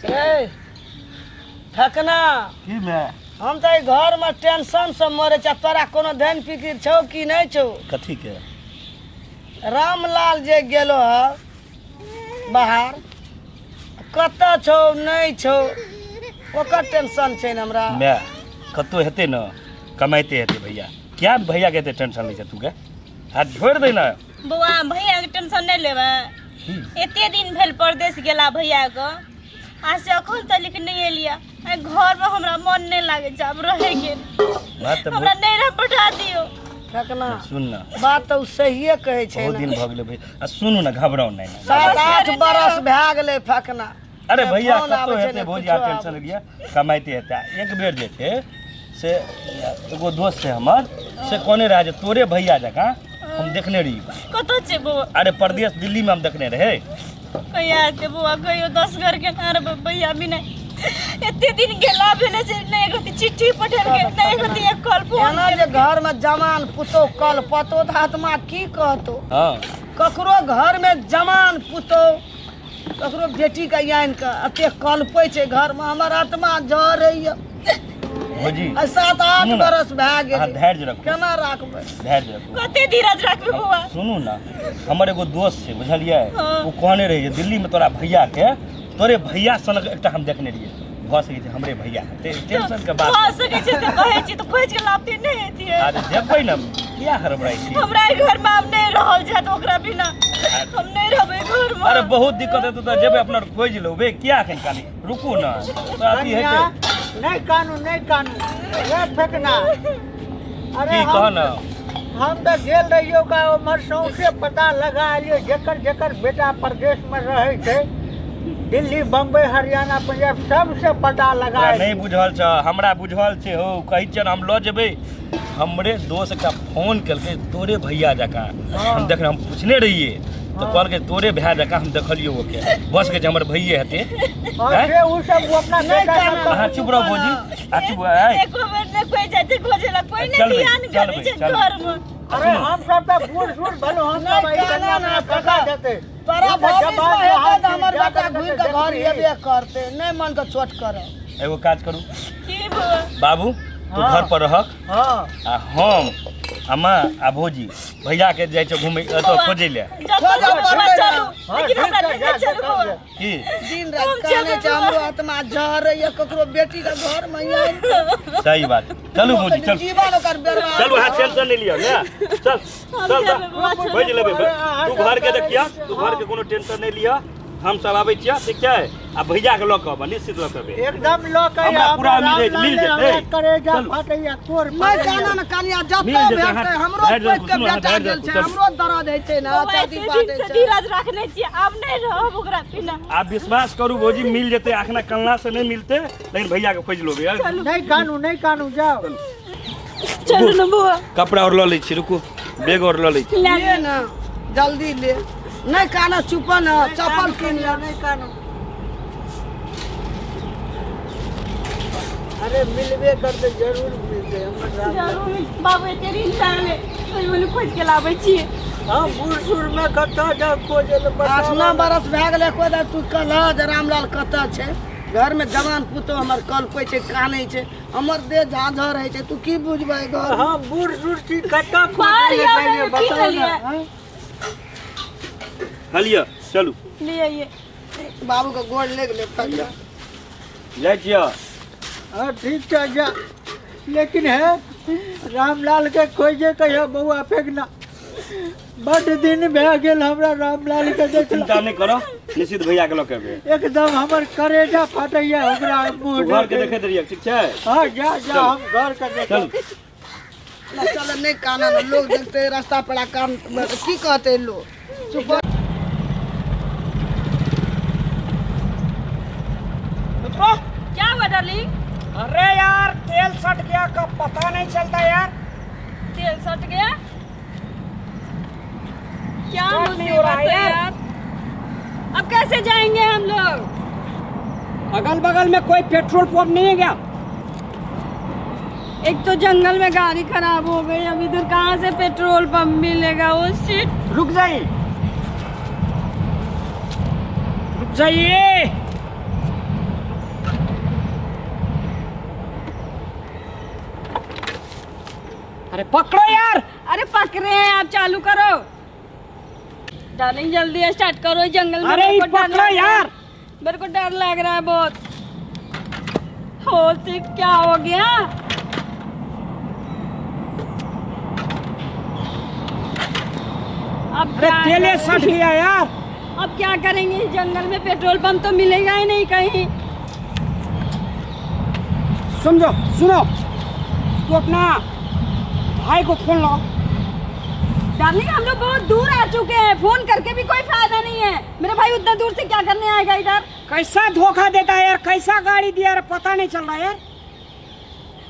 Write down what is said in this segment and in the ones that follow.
ए ठकना। की मैं? हम तऽ एहि घरमे टेंशन से मरै छी, तोरा कोनो धन फिकिर छौ कि नहि छौ? कथी के? रामलाल जे गेलो ह बाहर, कतऽ छौ नहि छौ, ओकर टेंशन छै ने हमरा। मैं कतौ हेतै ने, कमाइते हेतै भैया। क्या भैया के एते टेंशन लै छै तू के? हाथ छोड़ि दे ने। बौआ, भैया के टेंशन नहि लेबै। एते दिन भेल परदेश गेला भैया के, आ से अखन तक नहि एलिया। एहि घर में हमरा मन नहि लागै छै आब रहै के। बात तऽ हमरा नहि रह, पठा दियौ। ठकना, सुन ने। बात तऽ ओ सहिए कहै छै। बहुत ने दिन भऽ गेलै भैया। आ सुनू ने, घबराउ नहि ने। 7-8 बरस भए गेलै फकना। अरे नहि भैया फोन कतौ आबै छै, हेतै नहि भौजी, किछो आब टेंशन आबै। लिअ, कमाइते हेतै। एक बेर जे छै से एगो दोस्त छै हमर, से कहने रहै जे तोरे भैया जकाँ हम देखने रही। कतऽ छै बौआ? अरे परदेश दिल्ली में हम देखने रहे। कहिया हेतै बौआ? कहियो 10 घर के ना रहबै भैया बिना। एते दिन गेला भेलै से नहि एक रत्ती चिट्ठी पठेलकै, नहि एक रत्ती एक कॉल फोन। एना जे घर में जवान पुतोह कल पतो तऽ आत्मा की कहतो? हाँ। ककरो घर में जवान पुतोह ककरो बेटी के आनि के एते कलपै छै घर में, हमर आत्मा जरैया। भौजी, आ 7-8 सुनू ने। बरस भए अहाँ गेलै। धैर्य रखू। केना राखबै? धैर्य रखू। कते धीरज राखबै बौआ? सुनू ने, हमर एगो दोस्त छै, बुझलियै? हाँ। ओ कहने रहै जे दिल्ली में तोरा भैया के तोरे भैया सनक एकटा हम देखने रहियै। भऽ सकै छै हमरे भैया हेतै। टेंशन के बात भऽ सकै छै से कहै छी तऽ खोजि के लाबते नहि हेतियै? अरे जेबै ने, किया हड़बड़ाइ छी? हमरा एहि घर में आब नहि रहल जायत, ओकरा बिना हम नहि रहबै घर में। अरे बहुत दिक्कत हेतै तऽ जेबै, अपना खोजि लेबै। किया एखन कानी, रुकू ने, तऽ अथी कन्या, हेतै। नहि कानू, नहि कानू, रे फेकना। अरे की कह हम ने। हम तऽ गेल रहियौ का उम्हर, सौंसे पता लगा एलियै। जेकर जेकर बेटा प्रदेश में रहै छै, दिल्ली, बम्बई, हरियाणा, पंजाब, सबसे पता लगा तोरा नहि एलियै। बुझल छ, हमरा बुझल छै हौ। कहै छियन हम लऽ जेबै। हमरे दोस्त एकटा फोन केलकै, तोरे भैया जकाँ हम देखने, हम पूछने रहियै तऽ कहलकै तोरे भाय जकाँ हम देखलियौ ओके। भऽ सकै छै हमर भैये हेतै। हाँ, हैं? से उ सब उ अपना नहि बेटा कानू। सब अहाँ चुप रहू भौजी, आ चुप ऐ। एको बेर नहि कोइ जाइ छै खोजै लए, कोइ नहि चलबै, ध्यान करै चलबै, छै चलबै। घर में। अरे हम सब तऽ बूढ़ सूढ़ भलो, हम नहि सब एहि कानू कन्या ने, में कका देतै। तोरा ओ तऽ भविष्य जवान हेतै जहान तऽ हमर छी, बेटा जा घुरि कऽ कऽ घर देखबही। एबे करतै, नहि मन तऽ चोट करब। एगो काज करू। की बौआ? बाबू, तू हाँ। घर पर रहक हाँ। आ हम आ माँ आ भौजी भैया के जाइ छै घुमै एतऽ बौआ, खोजै लए। जतऽ खोजऽ बौआ पड़तै चलू, ने। हाँ, लेकिन ठीक हमरा छै, लेने जा, चलू जा, बौआ। जा। की दिन राति हम कानै चलबै छै, बौआ। हमरो आत्मा जरैया ककरो बेटी के घर में आनि कऽ। सही बात। चलू भौजी, चलू। जीवन ओकर बर्बाद। चलू, अहाँ टेंशन नहि लिअ ने। चल चल, जेबै बौआ, चलू। खोजि लेबै। अरे, अहाँ तू घर के सब देखियऽ, तू घर के कोनो टेंशन नहि लिअ, हम सब आबै छियै, ठीक छै? आ भैया के लऽ कऽ अबऽ, निश्चित लऽ कऽ अबै। एकदम लऽ कऽ हमरा आउ, पूरा उम्मीद अछि, मिल रामलाल जेतै। हमरा करेजा चलू। फाटैया, तोर नहि फाटैया। काना ने कनिया, जतऽ मिल जेतै, भेटतै अहाँ हमरो धैर्य पैघ रखू, के सुनू, अहाँ बेटा धैर्य गेल रखू, छै, चलू। हमरो दर्द होइ छै ने, बौआ, छाती एते फाटै दिन से छै। धीरज रखने छियै, आब नहि रहब ओकरा बिना। आब विश्वास करू भौजी, मिल जेतै। अखना कलना से नहि मिलतै, लेकिन भैया के खोजि लेबै। चलू। नहि कानू, नहि कानू, जाउ। चलू ने बौआ। कपड़ा और लऽ लै छी, रुकू, बैग और लऽ लै छी। ले ले ने, जल्दी ले। नहि काना, चुप न, चप्पल कीन ले। नहि कानू। अरे मिलबे करतै, जरूर मिलतै हमर राम। जरूर बाबू, एते दिन लागलै, ओहि मने खोजि के लाबै छियै। हम बूढ़ सूढ़ में कतऽ जाउ खोजै लए, बताउ। 8-9 बरस भए गेलै, कोइ दा तू कहलह जे रामलाल कतऽ छै? घर में जवान पुतोह हमर कलपै छै, कानै छै, हमर देह झाँझर होइ छै, तू की बुझबै घर? हम बूढ़ सूढ़ छी, कतऽ बाहर खोजै लए आउ, जाइए, की बताउ ने? लेलियै? हँ? हँ, लिअ, चलू। ले आइए। बाबू के गोड़ लागि गेलै फरिया। जाइ छियै। हाँ ठीक छै, जा। लेकिन है रामलाल के खोजे कहियो बौआ फेकना, बड दिन भए गेल हमरा रामलाल के देखला। चिंता नहि करऽ, निश्चित भैया के लऽ के एबै। एकदम हमर करेजा फाटैया ओकरा मुँह तू घर के देखै। देखैत रहियै, ठीक छै? हाँ, जा जा। चलू। हम घर के देखब। चलू। चल, नहि काना ने, लोग देखते रास्ता पर काम की कहते लोग? चुप। क्या हुआ डार्लिंग? अरे यार, तेल सट गया, कब पता नहीं चलता यार। तेल सट गया? क्या स्टार्ट नहीं हो रहा मुसीबत है है यार। यार, अब कैसे जाएंगे हम लोग? अगल बगल में कोई पेट्रोल पंप नहीं है क्या? एक तो जंगल में गाड़ी खराब हो गई, अब इधर कहाँ से पेट्रोल पंप मिलेगा? वो शिट। रुक जाइए, रुक जाइए। अरे पकड़ो यार। अरे पकड़े हैं, आप चालू करो। डार्लिंग जल्दी स्टार्ट करो, जंगल में अरे मेरे को डर पकड़ो लग रहा है। यार। मेरे को डर लग रहा है बहुत। हो सिर्फ क्या हो गया? अब अरे क्या तेले करेंगे? सट गया यार। अब क्या करेंगे? इस जंगल में पेट्रोल पंप तो मिलेगा ही नहीं कहीं। समझो, सुनो, तू अपना भाई को फोन लगाओ। डार्लिंग हम लोग बहुत दूर आ चुके हैं, फोन करके भी कोई फायदा नहीं है। मेरा भाई उतना दूर से क्या करने आएगा इधर? कैसा धोखा देता है यार, कैसा गाड़ी दिया यार, पता नहीं चल रहा यार।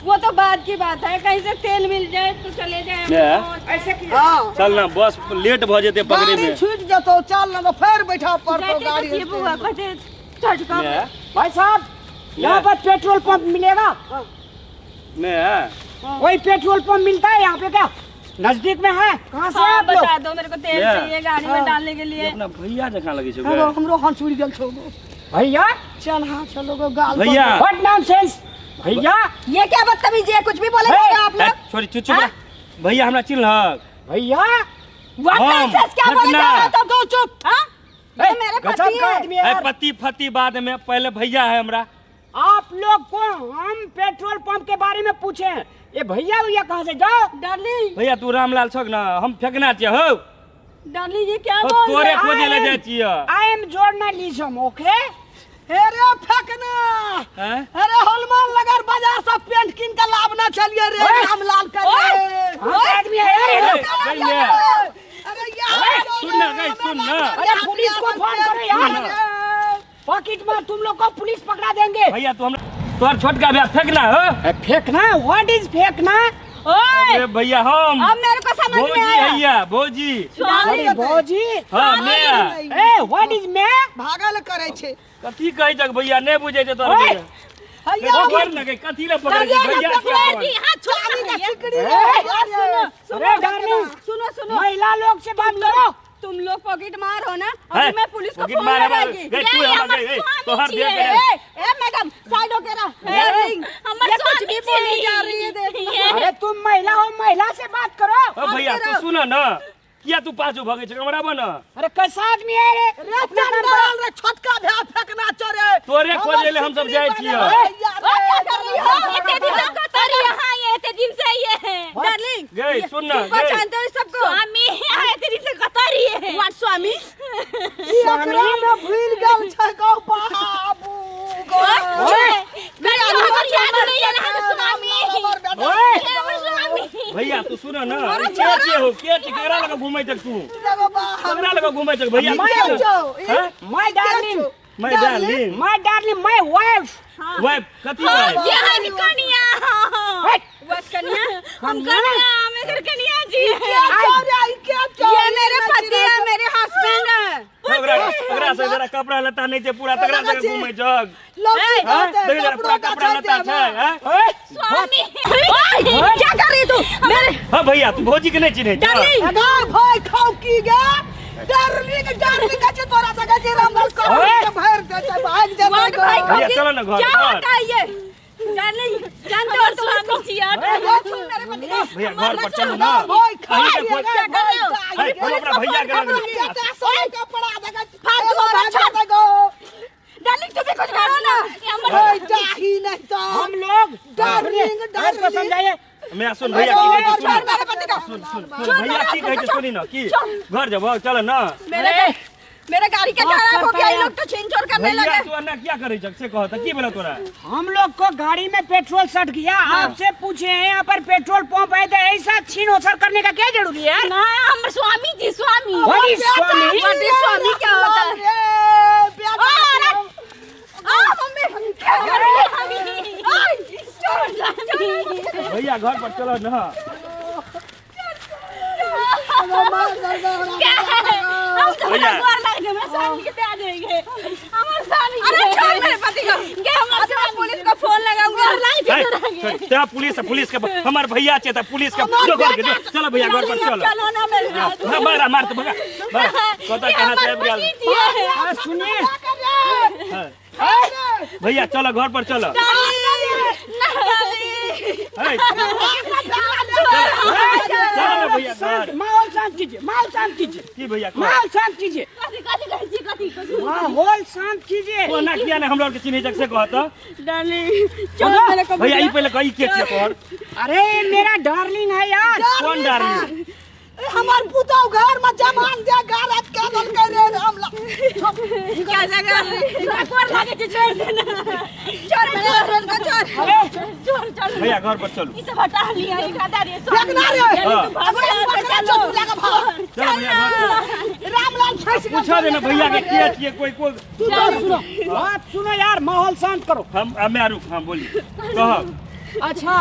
वो तो बाद की बात है, कहीं से तेल मिल जाए तो चले जाए हम लोग। ऐसे किया? हाँ। चल ना, बस लेट भ जेतै पकड़े गाड़ी में। छूट जतो, चल ना तो फिर बैठा पड़तो जाते गाड़ी। तो बुआ कहते झटका। ने भाई साहब यहाँ पर पेट्रोल पंप मिलेगा? ने वही पेट्रोल पंप मिलता है यहाँ पे क्या? नजदीक में है? कहाँ से हाँ, आप लोग? बता दो मेरे को तेल चाहिए गाड़ी में डालने के लिए। अपना भैया जकां लगै छै। हमरो हमरो हाथ छूट गेल छौ। भैया चल हाँ चलो गो गाल भैया। What nonsense भैया, ये क्या बदतमीजी है, कुछ भी बोले जा रहे हो आप लोग? छोरी चुप चुप भैया हमरा चिन्हलक। भैया what nonsense क्या बोले जा रहे हो तुम? तो चुप। हाँ? ये मेरे गजब पति का है। आदमी है यार। पति फति बाद में, पहले भैया है हमरा। आप लोग को हम पेट्रोल पंप के बारे में पूछे हैं, ये भैया भैया कहाँ से? जाओ डार्लिंग भैया तू रामलाल छक ना, हम फेंकना छियै हौ। डार्लिंग ये क्या बोल तोरे रहे हो? खोजे ले जाइ छियै। I am journalism, okay? अरे फेंकना, अरे हनुमान नगर बाजार से पेंट किन के लावना चलिए रे रामलाल के। आदमी है यार। अरे यार सुन ना गई, सुन ना। अरे पुलिस को फोन करो यार, पॉकेट में तुम लोग को पुलिस पकड़ा देंगे। भैया तू हमरा तोहर छोटका भैया फेंकना हो। फेंकना? What is फेंकना? ओए भैया हम अब मेरे को समझ में आया। भैया भौजी अरे भौजी। हां मैं ए what is मैं? भागल करै छै। कथी कहै छक भैया, नहीं बुझै छै तोहर भैया। पकड़ लगे कथी ले पकड़ भैया? हां छोड़ दी चिकड़ी। सुनो डार्लिंग, सुनो सुनो, महिला लोग से बात करो। तुम लोग पॉकेट मार हो ना, अभी मैं पुलिस को फोन लगाएगी। ए मैडम साइड हो के रहा। हमर कुछ भी बोली जा रही है देख। अरे तुम महिला हो, महिला से बात करो। ओ भैया तू सुन ना, किया तू पाछू भगै छै हमरा बन। अरे कैसा आदमी है रे? रे चंडाल रे, छोटका भैया फेंकना चोरे। तोरे खोजे ले हम सब जाइ छियै। क्या कर रही हो? एते दिन से कतरी यहां, एते दिन से ये है। डार्लिंग गई सुन ना, तुम पहचानते हो इस सबको? स्वामी एते दिन से कतरी है। What स्वामी? एकरा में भूल गेल छै गौ बाबू गौ। भैया तू सुन ना, के के हो के केकरा लगा घुमै छक तू? केकरा लगा घुमै छक भैया? My darling, my darling, my darling, my wife. Wife कथी है? जे हम कनिया, what कनिया? हम कनिया, हम एकर कनिया जी है। ये मेरे पति है, मेरे हस्बैंड है। ओकरा ओकरा से जरा कपड़ा लत्ता नहीं छै पूरा, तकरा से घुमै छक। देख जरा पूरा कपड़ा लत्ता छै। स्वामी क्या कर रही तू मेरे? हां भैया तू भौजी के नहीं चिन्है छ? डार्लिंग भाई खाओ की गे डार्लिंग, डार्लिंग का तोरा सका छै रामलाल को भर दे छै, भाग जे भाई। भैया चलो ना घर। क्या होता है ये? डार्लिंग जानते हो स्वामी जी यार। मेरे पति को भैया घर पर चलो ना। भाई खा क्या कर रहे हो? अपना भैया के लग कपड़ा दगा फालतू और अच्छा दगो। डार्लिंग तुम भी कुछ करो ना। भाई चाही नहीं तो हम लोग डार्लिंग इसको डार्लिंग समझाइए। मैं सुन भैया की कहै छै, छोड़ मेरे पति को। सुन सुन सुन भैया की कहै छै, सुनी ना की घर जब चल ना। मेरे मेरे गाड़ी के खराब हो गया, ये लोग तो छीन चोर करने भैया लगे। तू अन्ना क्या करे छक से कह त की भेल तोरा? हम लोग को गाड़ी में पेट्रोल सट गया, आपसे पूछे हैं यहाँ पर पेट्रोल पंप है तो ऐसा छीन ओसर करने का क्या जरूरी है? ना हमर स्वामी जी, स्वामी। What is Swami? What is स्वामी क्या होता है? मम्मी क्या कर रही है? भैया घर पर चलो ना। हम तो गोर लग जाए, हमरा स्वामी के दे देंगे। हमर स्वामी अरे छोड़ मेरे पति को। हमर मैं पुलिस को फोन लगाऊंगा। ते पुलिस पुलिस के हमर भैया छै त पुलिस के जो घर के चलो भैया घर पर चलो। चलो ना मेरे साथ। मार मार त भगा कत कहां से आबि गेल। सुनिए भैया चलो घर पर चलो। चल ना भैया शांत घर। माहौल शांत कीजिए, माहौल शांत कीजिए, की भैया कह? माहौल शांत कीजिए, कथी कथी कहै छी, कथी कथी? माहौल शांत कीजिए। कोना किया ने हमरा आर के चिन्है छै से कहत। डार्लिंग चल मेरे को। भैया, ई पहिले कही के छियै तोहर? अरे मेरा डार्लिंग है यार। कोन डार्लिंग? हमर पुतहु घर में जमान दे गारत के देलकै रे रामलाल। क्या जगह कोर लागे छै, छोड़ देना, छोड़ मेरे हस्बैंड को, छोड़। अरे छोड़ चल। भैया, घर पर चलू। ई सब हटा लिया, ई हटा दिए। फेंकना रे। हाँ। पकड़ा चोट लगा भाग। चल भैया, घर चलू। रामलाल फंस गेल। पूछा देना भैया के के छियै, कोई कोई। तू तो सुनो, बात सुनो यार, माहौल शांत करो। हम हमे रुक, हम बोली कह। अच्छा,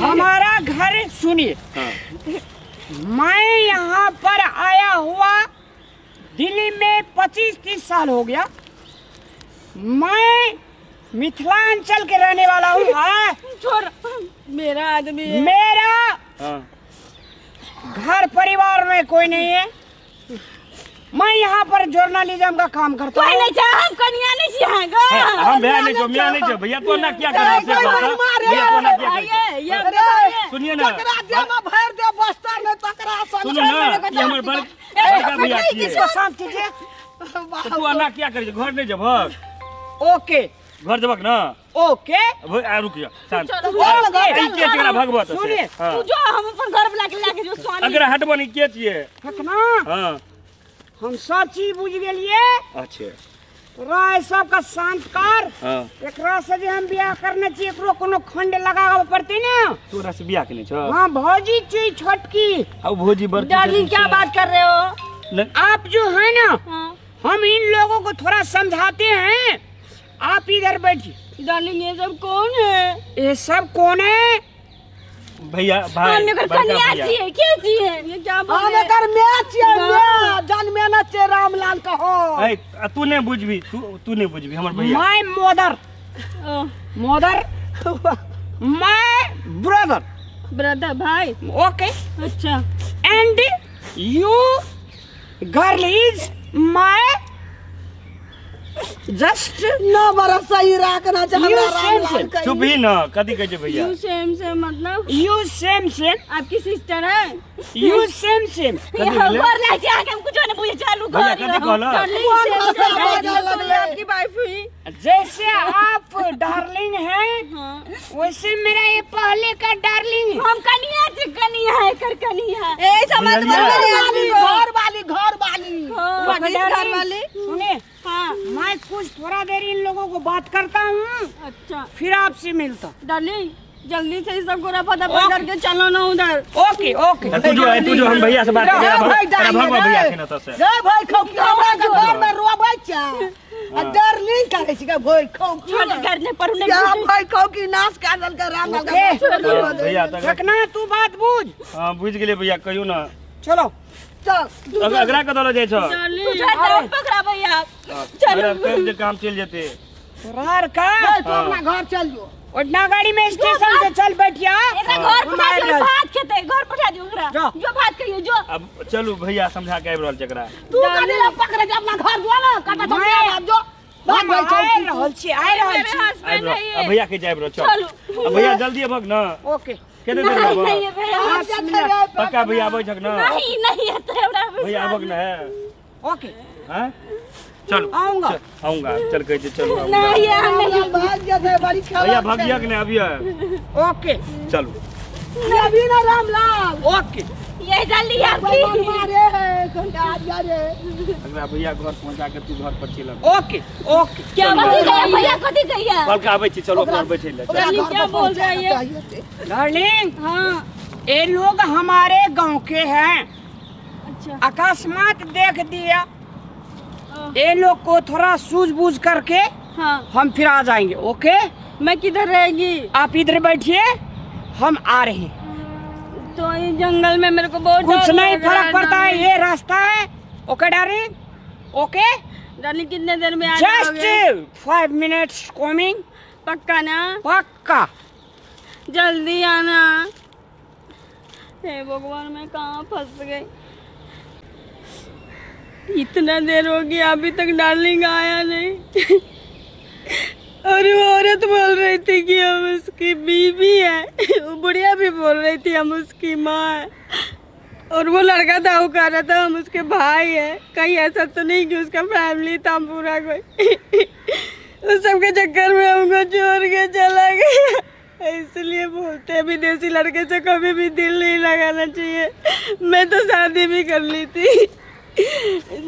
हमारा घर सुनिए। हाँ। मैं यहाँ पर आया हुआ दिल्ली में 25-30 साल हो गया। मैं मिथिलांचल के रहने वाला हूँ। हाँ। छोड़, मेरा आदमी है। मेरा हाँ। घर परिवार में कोई नहीं है। मैं यहाँ पर जर्नलिज्म का काम करता कोई हूँ। नहीं छै, हम कनिया नहीं छी अहाँ ग। हे, हम भैया नहीं छौ, मियाँ नहीं छौ। भैया, तो ना किया करे से कहत? भैया, तो ना किया करे? ये ये अरे सुनिए ना। तकरा दे में भर दे बस्ता में तकरा संग। सुनू ना, ई हमर बड़का भैया छियै। इसको शांत कीजिए। तऽ तू एना किया करै छै? घर नहि जेबहक? ओके। घर जेबहक ना? ओके। आ रुक जा, शांत। चलो। ई के छै एकरा भगवत से? सुनिए। हाँ। तू जो, हम अपन घर वाला के लाके जो स्वामी। अगरा हटबो नहीं, के छियै? रखना। हाँ। हम सब चीज बुझ गेलिए। अच्छे। राय सबका शांत कर। हाँ। एकरा से जे हम बियाह करने छी, एकरो कोनो खंड लगावे पड़ते ना। तोरा से बियाह केने छौ? हाँ, भौजी छी छोटकी। आ भौजी बड़की। डार्लिंग, क्या बात कर रहे हो? न- आप जो है ना, हाँ। हम इन लोगों को थोड़ा समझाते हैं, आप इधर बैठिए। डार्लिंग, ये सब कौन है? ये सब कौन है? भैया, भाई, हम एकर बड़का कनिया भैया। छियै, के छियै? ये क्या बोल हम रहे हैं? एकर my छियै, my जन्मे न छियै रामलाल के हो। ऐ, आ तू नहि बुझबी, तू तू नहि बुझबी हमर भैया। My mother, mother, my brother. Brother, भाई। ओके। अच्छा। And you girl is my just 9 बरस सही राखना छै हमरा You same Ramlal के। चुप ही न, कथी कहै छै भैया? You same same मतलब? You same same. आपकी सिस्टर है? You same same. कथी ये भेलै? घर लाके अहाँके हम कुछो नहि बुझै, चलू भैया, घर। कथी कहलक? डार्लिंग, सेम सेम बाजऽ लगलै। आपकी वाइफ हुई? जैसे आप डार्लिंग हैं, हाँ। वैसे मेरा ये पहले का डार्लिंग है। हम कनिया छी, कनिया, एकर कनिया। ए समझ बुझलियै? मेरे आदमी को। घर वाली, घर वाली। हाँ, ओके, घर डार्लिंग, वाली। सुनिए। हाँ। मैं कुछ थोड़ा देर इन लोगों को बात करता हूँ। अच्छा। फिर आपसे मिलता हूँ। डार्लिंग, जल्दी से सबको रफा दफा करके चलो ना उधर। Okay okay. तू जो है, तू जो, हम भैया से बात रे करें। भाई, भगवा भैया रे। के ना से। रे भाई खौकी, हमरा के घर में रोबै छै आ डार्लिंग करै छै भाई खौकी। छोड़, घर नहीं पढ़ू नहीं। क्या भाई खौकी, नाश कर देलकै रामलाल के। भैया तक रखना, तू बात बुझ। हाँ, बुझि गेलियै भैया, कहियौ ना। चलो। चल। अगरा कतऽ लऽ जाइ छौ? तू छोड़ दे, पकड़ा भैया, चलो। अगरा जे काम चलि जेतै। तोरार का भाई, तू अपना घर चल जो। ओडना गाड़ी में स्टेशन से चल बैठिया। एकरा घर पठा हम दियौ, आबि रहल। भात खेतै, घर पठा दियौ ओकरा। जा। जो भात खइयौ जो। अब चलू भैया, समझा के आबि रहल छै एकरा। तू कथी लए पकड़े छै? अपना घर जो ना, कतऽ छै मैं- बाप जो भाग। हम भाई आबि खौकी। रहल छी, आबि रहल मेरे छी। आबि हस्बैंड रहल है अब ये। भैया के आबि रहल, चल। चलू। अब भैया, जल्दी अबहक ना। ओके। कते देर में नहीं अबहक? नहीं है भैया। पक्का भैया आबै छक ना? नहीं नहीं हेतै हमरा। भैया, अबहक ना है? ओके। हैं, चलू। आऊंगा। चल, आऊंगा, चल, कहै छै चलू, आऊंगा। नहीं है, हम नहीं। भाग जेतै बड़ी खेल। भैया, भगियक ने अबियै। ओके। चलू। अभी ना रामलाल। ओके। ये जल्दी आपकी मारे है घंटा आ जा रे। अगला भैया घर पहुंचा के तू घर पर चलि। Okay okay. क्या कथी गया भैया, कथी गया? कल के आबै छी, चलू अपना बैठे ले चल। डार्लिंग, क्या बोल रहा है ये? डार्लिंग, हाँ। ये लोग हमारे गांव के हैं। अच्छा। अकस्मात देख दिया ये लोग को, थोड़ा सूझबूझ करके हाँ। हम फिर आ जाएंगे, ओके? मैं किधर रहेगी? आप इधर बैठिए, हम आ रहे हैं। तो ये जंगल में मेरे को बहुत कुछ डर नहीं लग रहा फर्क पड़ता है, डार्लिंग। ये रास्ता है। Okay darling, okay. डार्लिंग, कितने देर में आ जस्ट जाओगे? 5 मिनट्स कमिंग। पक्का ना? पक्का। जल्दी आना। हे भगवान, मैं कहाँ फंस गई? इतना देर हो गया, अभी तक डार्लिंग आया नहीं। और वो औरत बोल रही थी कि हम उसकी बीवी है, वो बुढ़िया भी बोल रही थी हम उसकी माँ है, और वो लड़का था वो कह रहा था हम उसके भाई हैं। कहीं ऐसा तो नहीं कि उसका फैमिली था पूरा कोई। उस सब के चक्कर में हमको छोड़ के चला गया। इसलिए बोलते हैं विदेशी लड़के से कभी भी दिल नहीं लगाना चाहिए। मैं तो शादी भी कर ली थी,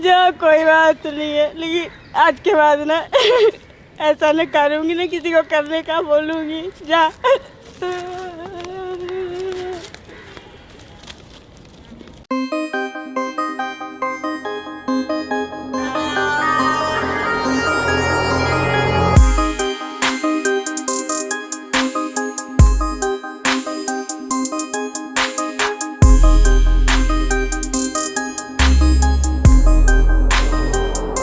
जा कोई बात नहीं है, लेकिन आज के बाद ना ऐसा ना करूँगी, ना किसी को करने का बोलूँगी। जा।